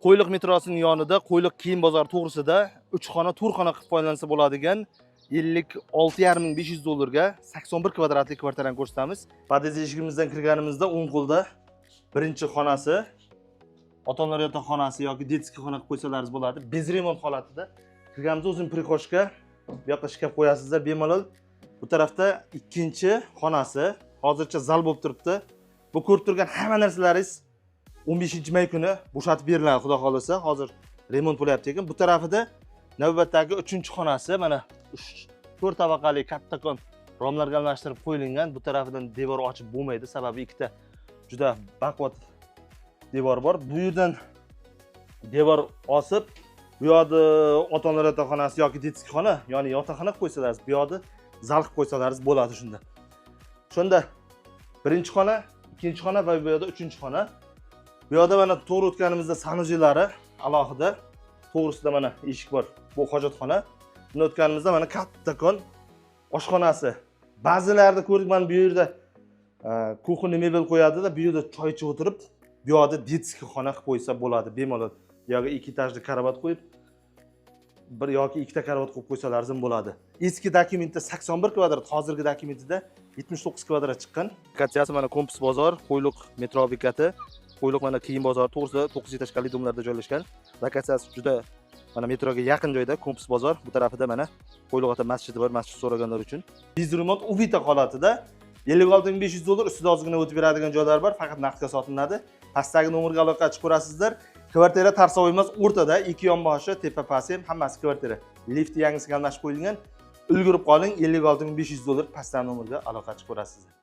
Qo'yliq metrosining yonida, Qo'yliq kiyim bozori to'g'risida 3 xona, 4 xona qilib foydalansa bo'ladigan 56,5 ming dollarga 81 kvadratli kvartirani ko'rsatamiz. Podъезд eshigimizdan kirganimizda o'ng qo'lda birinchi xonasi, ota-onalar yotoqxonasi yoki детский xona qilib qo'ysalaringiz bo'ladi. Без ремонт holatida. Kirganimizda o'zini прихожка, bu yoqqa shkaf qo'yasizlar bemalol. Bu tarafda ikkinchi xonasi, hozircha zal bo'lib turibdi. Bu ko'rib turgan hamma narsalaringiz 15 may kuni bo'shatib beriladi, xudo xohlasa. Hozir remont bo'lyapti ekan. Bu tarafida navbatdagi uchinchi xonasi, mana 3 4 tabaqali kattakon romlarga almashtirib qo'yilgan. Bu tarafidan devor ochib bo'lmaydi, sababi ikkita juda baquvvat devor bor. Bu yerdan devor osib, bu yoqda ota-onalar yotoqxonasi yoki детский xona, ya'ni yotoqxona qilib qo'ysalaringiz, bu yoqda zal qilib qo'ysalaringiz bo'ladi shunda. Shunda birinchi xona, ikkinchi xona va bu yoqda uchinchi xona. Bu yoqda mana to'g'ri o'tganimizda санузел lari alohida, to'g'risida mana eshik bor. Bu hojatxona. Bundan o'tganimizda mana kattakon oshxonasi. Ba'zilarida ko'rdik, mana bu yerda кухонный mebel qo'yadida, bu yerda choy ichib o'tirib, bu yoqda детский xona qilib qo'ysa bo'ladi bemalol. Bu yoqqa ikki этаж li karavot qo'yib, bir yoki ikkita karavot qo'yib qo'ysalaringiz ham bo'ladi. Eski dokumentda 81 kvadrat, hozirgi dokumentida 79 kvadrat chiqqan. Lokatsiyasi mana Kompas bozor, Qo'yliq metro bekati, Qo'yliq mana kiyim bozori to'g'risida 9 этажка li дом larda joylashgan. Lokatsiyasi juda mana metroga yaqin joyda, Kompas bozor. Bu tarafida mana Qo'yliq ota masjidi bor, masjid so'raganlar uchun. Без ремонт, увита holatida 56 500 dollar, ustida ozgina o'tib beradigan joylar bor, faqat naqdga sotiladi. Pastdagi nomerga aloqa chiqib ko'rasizlar. Kvartira Tarsovoy emas, o'rtada, ikki yonboshi, tepa pasti ham hammasi kvartira. Lift yangisiga almashib qo'yilgan. Ulgurib qoling, 56 500 dollar, pastdagi nomerga aloqa chiqib ko'rasizlar.